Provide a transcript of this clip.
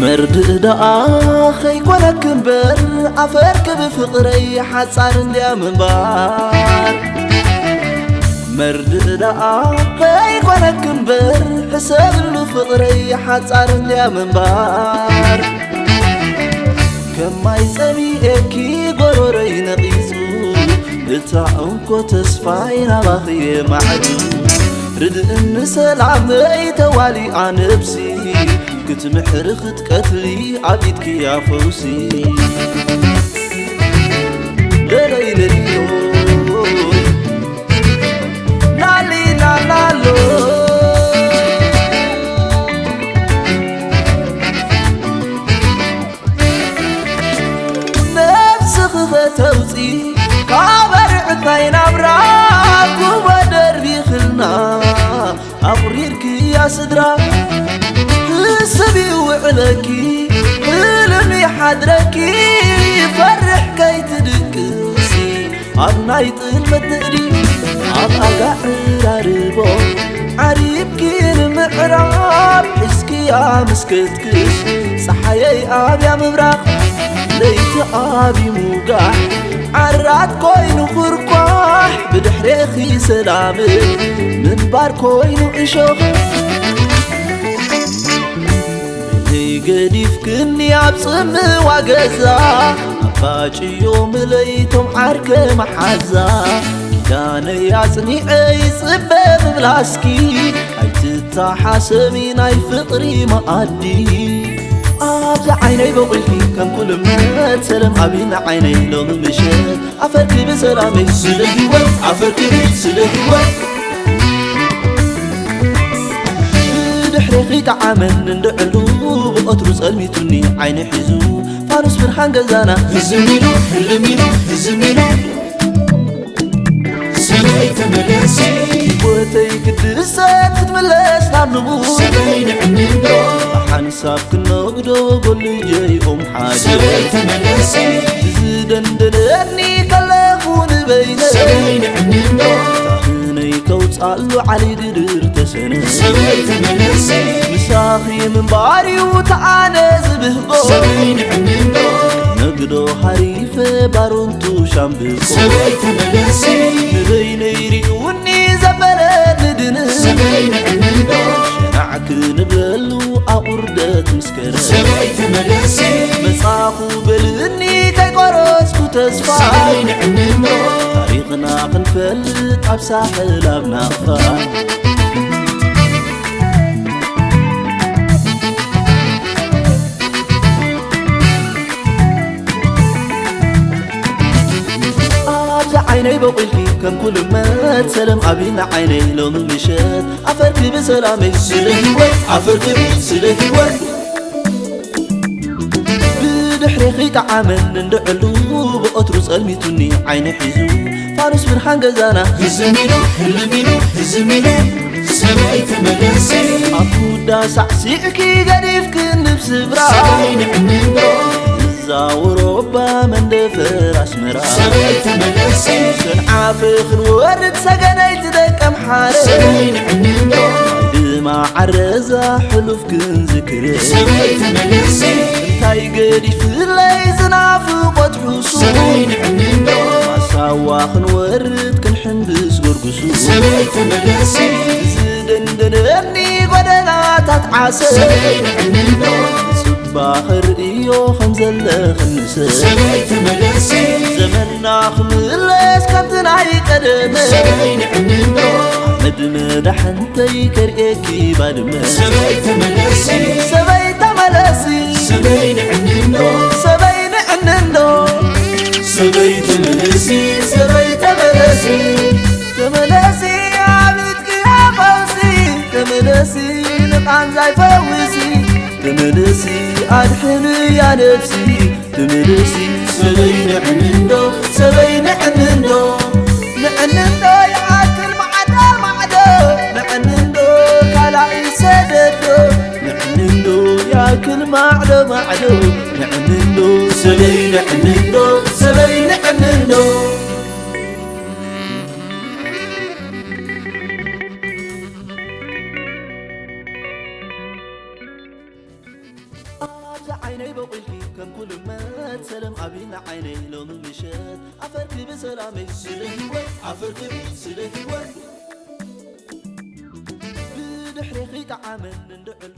መርድእ ደኣ ኸይኮነክ እምበር ኣፈርክ ብፍቕረይ ሓጻር እንድያ ምንባር። መርድእ ደኣ ኸይኮነክ እምበር ሕሰብሉ ፍቕረይ ሓጻር እንድያ ምንባር። ከማይ ጸሚኤኪ ጎሮረይ ነቒጹ፣ እታ እንኮ ተስፋይ ናባኺ የማዕዱ። ርድእኒ ሰላመይ ተዋሊኣ ነብሲ፣ ክትምሕሪ ክትቀትሊ ኣብ ኢድኪ እያ ፈውሲ። ለለይ ለልዮ፣ ላሊ ላላሎ። ነብስኺ ኸተውፂ ካብ ኣርዕታይ ናብራ፣ ጉቦ ደርቢኽልና ኣቑሪርኪ እያ ስድራ። ሕስቢ ውዕለኪ፣ ህልም ይሓድረኪ፣ ፈርሕ ከይትድቅሲ፣ ኣብ ናይ ጥልመት ንእዲ፣ ኣብ ኣጋዕራርቦ ዓሪብኪ ንምዕራብ፣ ሒዝክያ ምስ ከድክሽ፣ ጸሓየይ ኣብያ ምብራቕ፣ ለይቲ ኣብዩ ምውጋሕ፣ ዓራት ኮይኑ ኩርኳሕ፣ ብድሕሬኺ ሰላም ምንባር ኮይኑ እሾኽ። ገዲፍክኒ ኣብ ጽምዋ ገዛ፣ ኣባጭዮ ምለይቶም ዓርከ መሓዛ። ኪዳነይ ኣጽኒዐ ይጽበ ምምላስኪ፣ ኣይትተሓሰቢ ናይ ፍቕሪ መኣዲ። ኣብዚ ዓይነይ በቑልኪ ከም ኩሉ እምነት፣ ሰለም ኣብና ዓይነይ ሎሚ ምሸት። ኣፈርክቢ ሰላመይ ስለ ህይወት፣ ኣፈርክቢ ስለ ህይወት። ብድሕሬኺ ጠዓመን እንድዕሉ፣ ብቐትሩ ጸልሚቱኒ ዓይኒ ሒዙ፣ ፋኑስ ብርሃን ገዛና ህዝም ኢሉ፣ ህልም ኢሉ፣ ህዝም ኢሉ። ሰበይ ተመለሲ። ህይወተይ ክድሰት ክትምለስ ናብ ንቡር። ሰበይ ንዕንዶ። ሓንሳብ ክነግዶ ጎልጀይ ኦም ሓደ። ሰበይ ተመለሲ። ዝደንደነኒ ከለኹ ንበይነ። ሰበይ ንዕንዶ። ካህነይ ከውጻሉ ዓሊ ግድር ተሰነ። ሰበይ ተመለሲ። ምሳኺ ምንባር እዩ ተኣነ ዝብህጎ። ሰበይ ንዕንዶ። ነግዶ ሃሪፈ ባሮንቱ ሻምብቆ። ሰበይ ተመለሲ። ንበይነይ ሪኡኒ ዘበለኒ ድንስ። ሰበይ ንዕንዶ። ሸናዕ ክንብለሉ ኣቑርደት ምስ ከረ። ሰበይ ተመለሲ። መጻኹ በልኒ ከይቆረጽኩ ተስፋ። ሰበይ ንዕንዶ። ታሪኽና ክንፈልጥ ኣብ ሳሕል ኣብ ናቕፋ። ኣብዚ ዓይነይ በቑልኪ ከም ኩሉ እመት ሰለም ኣብና ዓይነይ ሎሚ ምሸት ኣፈርኪ ብሰላመይ ስለ ህይወት ኣፈርኪ ስለ ህይወት ብድሕሬኺ ጠዓመን እንድዕሉ ብቐትሩ ጸልሚቱኒ ዓይኒ ሒዙ ፋኑስ ብርሃን ገዛና ህዝም ኢሉ ህልም ኢሉ ህዝም ኢሉ ሰበይ ተመለሲ ኣብ ጉዳ ሳዕሲዕኪ ገዲፍክኒ ብስብራ ሰበይ ንዕንዶ እዛ ወሮባ መንደፈር ኣስመራ ሰበይ ተመለሲ ሰንዓፈ ክንወርድ ሰገነይቲ ደቀምሓረ ሰበይ ንዕንዶ ድማ ዓረዛ ሕሉፍ ክንዝክር ሰበይ ተመለሲ እንታይ ገዲፍለይ ዝናፍቖት ሕሱ ሰበይ ንዕንዶ ማሳዋ ክንወርድ ክንሕንብስ ጎርጉሱ ሰበይ ተመለሲ ዝደንደነኒ ጎደናታት ዓሰ ሰበይ ንዕንዶ ጽባኸ ርእዮ ከም ዘለኽንሰ ሰበይ ተመለሲ ዘመንና ክምለስ ከምቲ ናይ ቀደመ ሰበይ ንዕንዶ ሓመድ መዳሕንተይ ከርእየኪ ባድመ ሰበይ ተመለሲ ሰበይ ተመለሲ ሰበይ ንዕንዶ ሰበይ ንዕንዶ ሰበይ ተመለሲ ሰበይ ተመለሲ ተመለሲ ኣብ ኢድኪ ፈውሲ ተመለሲ ንቓንዛይ ፈውሲ ተመለሲ ኣድሕንያ ነብሲ ተመለሲ ሰበይ ንዕንዶ ሰበይ ንዕንዶ ንዕንዶ ይኣክል ማዕዶ ማዕዶ ንዕንዶ ካልኣይ ሰደዶ ንዕንዶ ይኣክል ማዕዶ ማዕዶ ንዕንዶ ሰበይ ንዕንዶ ሰበይ ንዕንዶ ዝዓይነይ በቑልኪ ከም ኩሉ እመት ሰለም ኣብና ዓይነይ ሎሚ ምሸት ኣፈርኪ ብሰላመይ ስለ ህይወት ኣፈርኪ ስለ ህይወት ብድሕሬኺ ጠዓመን እንድዕሉ